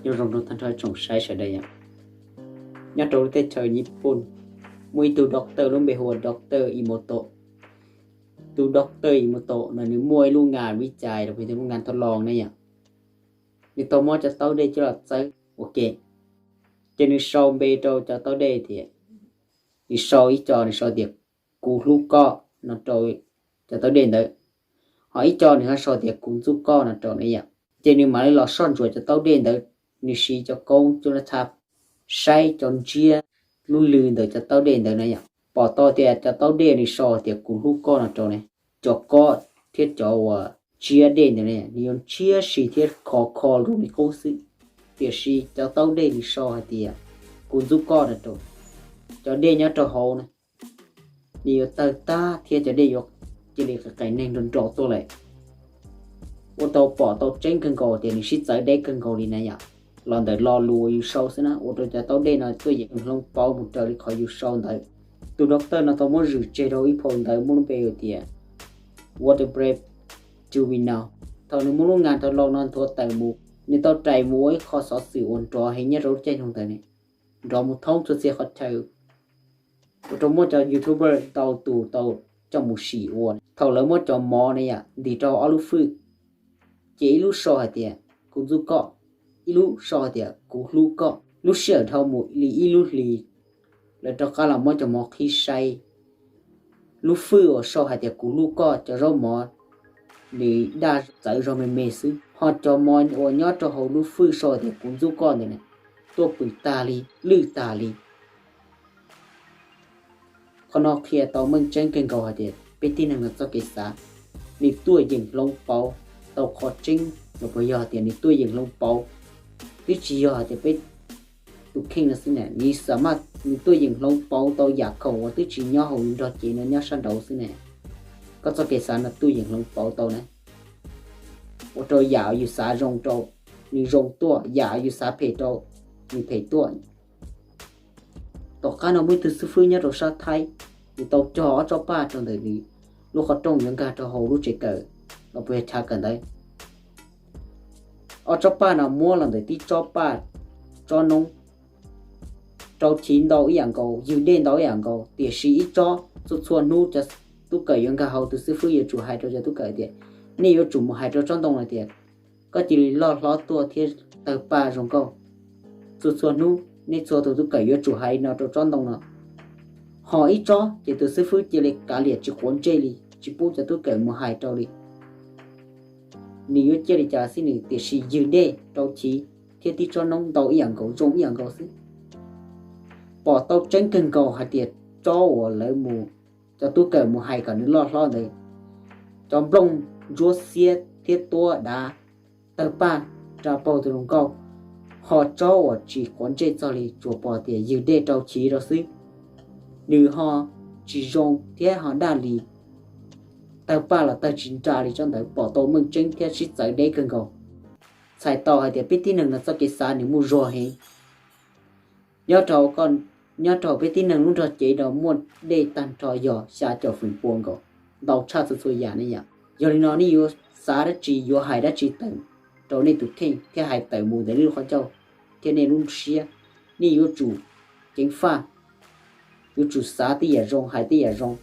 Nyob zoo rau tag nrho tsoom saib sawv daws yom. Nyob rau lub teb chaws Nyij Pooj, muaj ib tug doctor lub npe hu ua doctor Emoto. Tus doctor Emoto no nws muaj ib lub nga vij cai los yog lub nga thoj loo ne yom. Nws tau muab cov taub dej coj los txawb ua ke, ces nws sau npe rau cov taub dej tias, nws sau ib co nws sau tias kuv hlub koj no rau cov taub dej ntawd, ho ib co nws ho sau tias kuv ntxub koj no rau ne yom. Ces nws mam li los soj ntsuam cov taub dej ntawd, nws siv cov koob coj los tha saib cov ntsiab lub lw ntawm cov taub dej ntawd na yom. Pom tau tias cov taub dej nws sau tias kuv hlub koj no rau ne, cov kob thiab cov uas ntsiab dej ntawd ne nws yuav ntsiab si thiab khov kho zoo li qub xwb. Tiam sis cov taub dej nws sau hais tias kuv ntxub koj no rau, cov dej nyob rau hauv na nws yuav tawg tag thiab cov dej yuav cia li qias qias neeg nrov nrov tuaj lawm. Ua tau pom tau tseeb kawg nkaus tias nws sib txawv deb kawg nkaus li na yom. Los ntawm lo lus uas yus sau xwb na ua rau cov taub dej no tuaj yeem hloov pauv mus raws li qhov yus sau ntawd. Tus doctor no tau muab zwm tseg rau ib phau ntawv muaj lub npe hais tias What a Brave Do We Know. Thaum nws muab lub nga thoj loo no nthuav tawm mus, nws tau rais mus ua ib qho xov xwm uas nrov heev nyob rau lub caij nyoog ntawd ne, nrov mus thoob txhua txhia qhov chaw, ua rau muaj cov YouTuber ntau tus tau coj mus sim ua. Thaum lawv muab cov mov ne yom ntim rau ob lub fwj, ces ib lub sau hais tias kuv ntxub koj, ib lub sau hais tias kuv hlub koj. Lub sij hawm dhau mus li ib lub hlis, lawv rov qab los muab cov mov qhib saib, lub fwj uas sau hais tias kuv hlub koj cov zaub mov nws daj txawv zog me me xwb, ho cov mov uas nyob rau hauv lub fwj sau hais tias kuv ntxub koj ntawd na tuaj pwm tag li, lwj tag li. Qhov no qhia tau meej tseeb kawg nkaus hais tias peb tib neeg no txoj kev xav, nws tuaj yeem hloov pauv tau qhov tseeb los puas yog tias nws tuaj yeem hloov pauv, twb tsis yog hais tias peb tus kheej no xwb na, nws xam maj nws tuaj yeem hloov pauv tau yam khoom uas twb tsis nyob hauv nws nrog cev no nyob sab nraud xwb na. Koj txoj kev xav no tuaj yeem hloov pauv tau na, ua rau yam yus xav zoo rau nws zoo tuaj, yam yus xav phem rau nws phem tuaj. Tom qab no muaj ib tug xib fwb nyob rau sab Thaib, nws tau cog ob tsob paj rau ntawm nws lub qhov rooj yuav nkag rau hauv lub tsev kawm los puas yog chav kawm ntawd. Ob tsob paj no muab los ntawm tib tsob paj, tsob noob, rau chiv ntau ib yam nkaus, ywg dej ntau ib yam nkaus, tiam sis ib tsob txhua txhua hnub cov tub kawm yuav nkag hauv, tus xib fwb yuav tsum hais rau cov tub kawm tias, nej yuav tsum mus hais rau tsob ntoo no tias koj cia li loj hlob tuaj thiab tawg paj zoo nkauj. Txhua txhua hnub nej txhua tus tub kawm yuav tsum hais no rau tsob ntoo no. Ho ib tsob ces tus xib fwb cia li kav liam tsis quav ntsej li, tsis pub cov tub kawm mus hais rau li. Nws yuav ciaj li cas xwb nws tiam sis ywg dej rau chiv thiab tib tsob noob ntau ib yam nkaus zoo ib yam nkaus xwb. Pom tau tseeb kawg nkaus hais tias tsob uas lawv mus, cov tub kawm mus hais kom nws loj hlob ntawd, cov nplooj ntsuab xiab thiab tuab dav tawg paj ra paug tus hluas nkauj, ho tsob uas tsis quav ntsej txog li tsuas pom tias ywg dej rau chiv rau xwb. Nws ho tsis zoo thiab ho daj li, tawg paj los tawg tsis nra li tsob ntawd, pom tau meej tseeb thiab sib txawv deb kawg nkaus. Txhais tau hais tias peb tib neeg no txoj kev xav nws muaj zog heev. Nyob rau, nyob rau peb tib neeg lub nrog cev no muaj dej tag nrho yog xya caum feem pua nkaus, ntau tshaj txhua txhua yam ne yom. Yog li no nej yuav xav dab tsi, yuav hais dab tsi tawm rau nej tus kheej thiab hais tawm mus ntawm nej lub qhov ncauj thiab nej lub siab, nej yuav tsum ceev faj, yuav tsum xav tej yam zoo, hais tej yam zoo,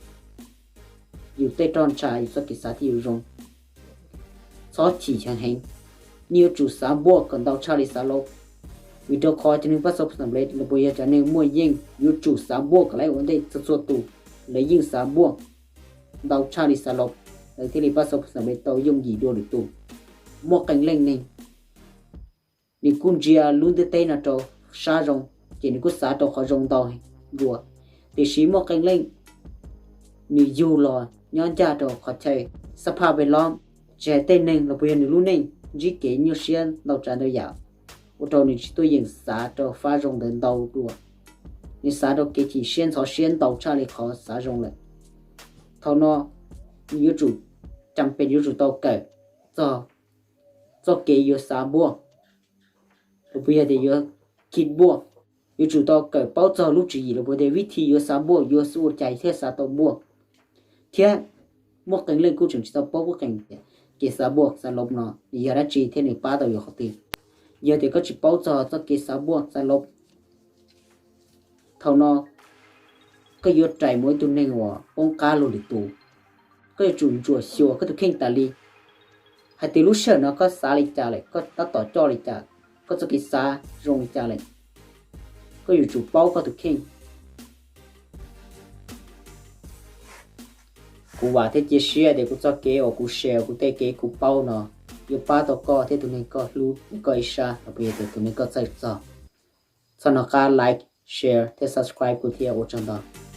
yus tej roj ntsha yus txoj kev xav thiaj yuav zoo. Txhob chim heev heev, nej yuav tsum xav npuaj kom ntau tshaj li xav laub. Vim rau qhov cov neeg pab xaus phas ntaus nplej los puas yog cov neeg muaj yeej yuav tsum xav npuaj kom lawv ua ntej txhua txhua tus, lawv yeej xav npuaj ntau tshaj li xav laub, lawv thiaj li pab xaus phas ntaus nplej tau yooj yim dua lwm tus. Muaj qee leej neeg nws kuj ntsia lub ntiaj teb no rau sab zoo, ces nws kuj xav rau qhov zoo ntau dua. Tiam sis muaj qee leej nws yug los nyob ncaj rau qhov chaw xab phaj pes lob, tsis hais tej neeg los puas yog nws lub neej ntsib kev nyuaj siab ntau tsav ntau yam, ua rau nws tsis tuaj yeem xav rau fab zoo ntawd ntau dua. Nws xav rau kev chim siab ntxhov siab ntau tshaj li qhov xav zoo lawm. Thaum no nws yuav tsum, cam pes yuav tsum tau kawm txog txoj kev yuav xav npuaj los puas yog tias yuav khi npuaj. Yuav tsum tau kawm paub txog lub tswv yim los puas tias vib thi yuav xav npuaj yuav ua cas thiaj xav tau npuaj. Thiab muaj qee leej kuj tseem tsis tau paub kuj qees tias kev xav npuaj xav laub no nws yog dab tsi thiab nws pab tau yus qhov twg. Yog tias koj tsis paub txog txoj kev xav npuaj xav lov, thaum no koj yuav rais mus ib tug neeg uas poob qab luag lwm tus. Koj yuav tsum ntsuam xyuas koj tus kheej tas li, hais tias lub sij hawm no koj xav li cas lawm, koj tab tom coj li cas, koj txoj kev xav zoo li cas lawm. Koj yuav tsum paub koj tus kheej. Kuv vam thiab cia siab tias kuv txoj kev uas kuv share, kuv tej kev kuv paub no yuav pab tau koj thiab tus neeg koj hlub, koj ib sab los puas yog tias tus neeg koj txhawj txog. Txhob nco qab like, share thiab subscribe kuv thiab. Ua tsaug ntau.